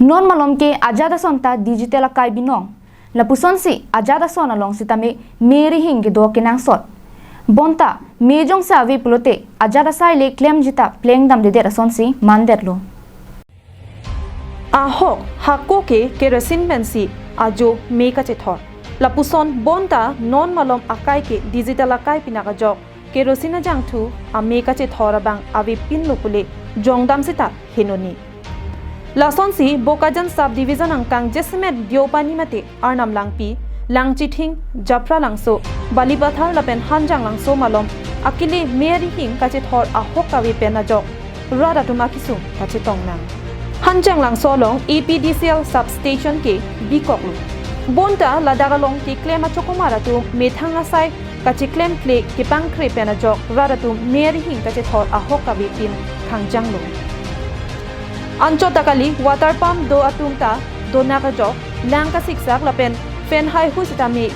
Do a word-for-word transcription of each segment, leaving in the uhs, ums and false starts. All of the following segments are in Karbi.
Non malom ke ajat ason ta digital akai binong. Lapusonsi ajat ason along sitame me rihing kedo kenangsot. Bonta me jongsi ave pulote ajat asai le klemji ta plengdamdedet asonsi mandetlo. Ahok hako ke kerosene pensi ajo me kachethor. Lapuson bonta non malom akai ke digital akai pinak ajok kerosene ajangthu ame kachethor abang avepinlo pule jongdam seta henoni. Lasonsi Bokajan Sub Division angkang jasemet Deopani mate Arnam Langpi, Langchithing, Japralangso, Balipathar lapen Hanjanglangso malom akele me rihing kachethor ahok kave pen ajok rat atum akesung kachetong nang. Hanjanglangso along A P D C L substation ke bikoklo. Bonta ladak along keklem achokomar atum methang asai kacheklemkle kepangkre pen ajok rat atum me rihing kachethor ahok kavepin khangjanglo. Anchot ta kali water pump do atum ta donak ajok lang kasiksak lapen fan haihui sitame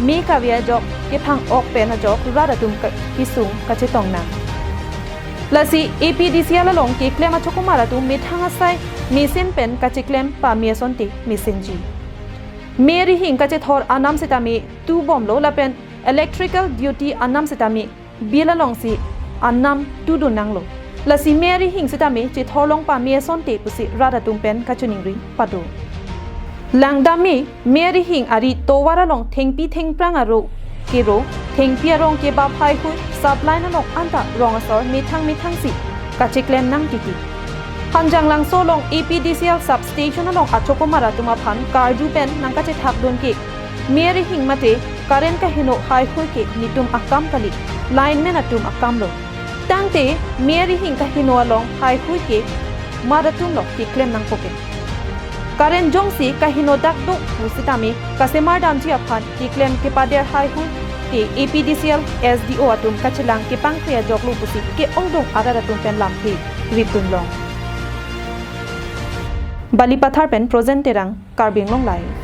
me kave ajok kephang-ok pen ajok rat atum ka-, kesung kachetong nang. Lasi A P D C L along keklem achokomar atum methang asai mesen pen kacheklem pame asonte mesenji. Me rihing kachethor anam sitame tubomlo lapen electrical duty anam sitame bill alongsi anam tudun nanglo. Lasi me rihing sitame chethor long pame asonte pusi rat atum pen kachiningri pado. Langdam me, me rihing ari tovar along thengpi thengphrang aro kero, thengpi arong kebap haihui, sub line along anta rong asor methang methangsi kacheklem nangtiti. Hanjanglangso along A P D C L substation along achokomar atum aphan karju pen nangkachethakdun ke me rihing mate current kaheno haihui ke netum akam kali, lineman atum akamlo. Tangte me rihing kaheno along haihui ke mat atumlo keklem nangpo ke. Current jongsi kaheno dak do pusitame kasemar damji aphan keklem kepader haihui te A P D C L S D O atum kachelang kepangkre ajoklo pusi ke-ongdung arat atum pen lamthe ripdunlong. Balipathar pen Projen Terang, Karbi Anglong Live.